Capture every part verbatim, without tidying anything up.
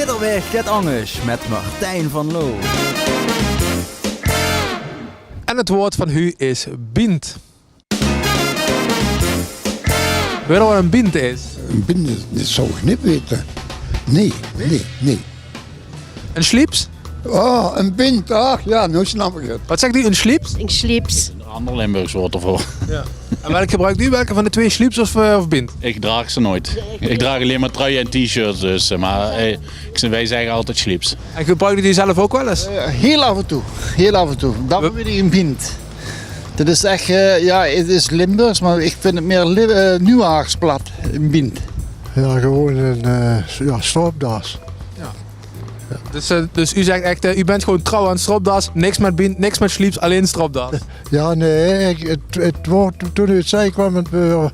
Ieder week get angers met Martijn van Loo. En het woord van hu is biend. Wèt geer wat ein biend is? Ein biend, det zou ik niet weten. Nee, nee, nee. Ein slieps? Oh, ein biend. Ach ja, nou snap ik het. Wat zegt u, ein slieps? Ein slieps. Ein ander Limburgs woord ervoor. Ja. En welk gebruikt u? Welke van de twee, slieps of, eh, of biend? Ik draag ze nooit. Ik draag alleen maar truien en t-shirts, dus, eh, maar, eh, ik, wij zeggen altijd slieps. En gebruikt u die zelf ook wel eens? Eh, heel af en toe. Heel af en toe. Dan weer een biend. Dat is echt, eh, ja, het is Limburgs, maar ik vind het meer Lim-, eh, Nieuwhaags plat, een biend. Ja, gewoon een, eh, s-, ja, stropdas. Ja. Dus, eh, dus u zegt echt, eh, u bent gewoon trouw aan stropdas, niks met biend, niks met slieps, alleen stropdas. Ja, nee, ik, het, het woord, toen u het zei, kwam het weer.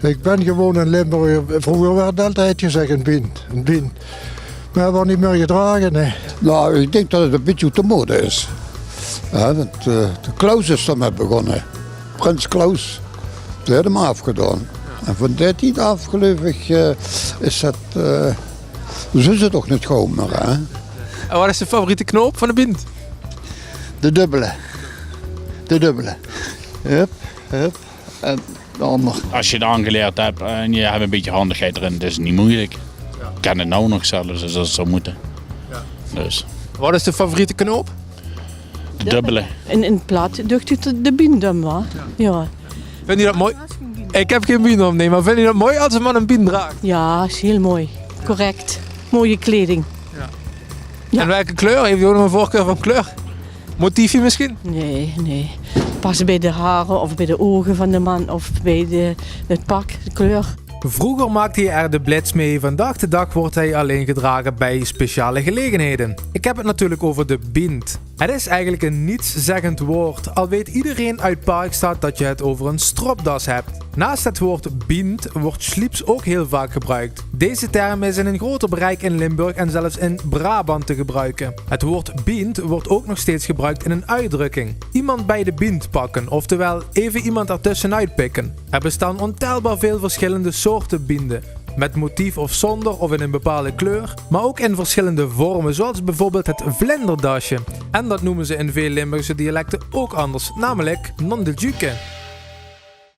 Ik ben gewoon een Limburger. Vroeger werd altijd gezegd een biend, een biend. Maar het wordt niet meer gedragen, hè. Nou, ik denk dat het een beetje uit de mode is. Ja, want, eh, de Claus is ermee begonnen. Prins Claus. Die heeft hem afgedaan. En van die tijd af, geloof ik, eh, is dat, eh, zo is het toch niet gewoon meer, hè? En wat is de favoriete knoop van de biend? De dubbele. De dubbele. Hup, hup. En de ander. Als je het aangeleerd hebt en je hebt een beetje handigheid erin, is het niet moeilijk. Ik kan het nou nog zelfs, dus dat zou moeten. Dus. Wat is de favoriete knoop? De dubbele. In, in plat ducht het de biend um, wa? Ja. Vindt u dat mooi? Ik heb geen biend om, nee, maar vindt u dat mooi als een man een biend draagt? Ja, is heel mooi. Correct. Mooie kleding. Ja. Ja. En welke kleur? Heeft u ook nog een voorkeur van kleur? Motiefje misschien? Nee, nee. Pas bij de haren of bij de ogen van de man of bij de, het pak, de kleur. Vroeger maakte je er de blits mee, vandaag de dag wordt hij alleen gedragen bij speciale gelegenheden. Ik heb het natuurlijk over de biend. Het is eigenlijk een nietszeggend woord, al weet iedereen uit Parkstad dat je het over een stropdas hebt. Naast het woord biend wordt slieps ook heel vaak gebruikt. Deze term is in een groter bereik in Limburg en zelfs in Brabant te gebruiken. Het woord biend wordt ook nog steeds gebruikt in een uitdrukking: iemand bij de biend pakken, oftewel even iemand ertussenuit pikken. Er bestaan ontelbaar veel verschillende soorten bienden, met motief of zonder of in een bepaalde kleur, maar ook in verschillende vormen, zoals bijvoorbeeld het vlinderdasje. En dat noemen ze in veel Limburgse dialecten ook anders, namelijk nondejuke.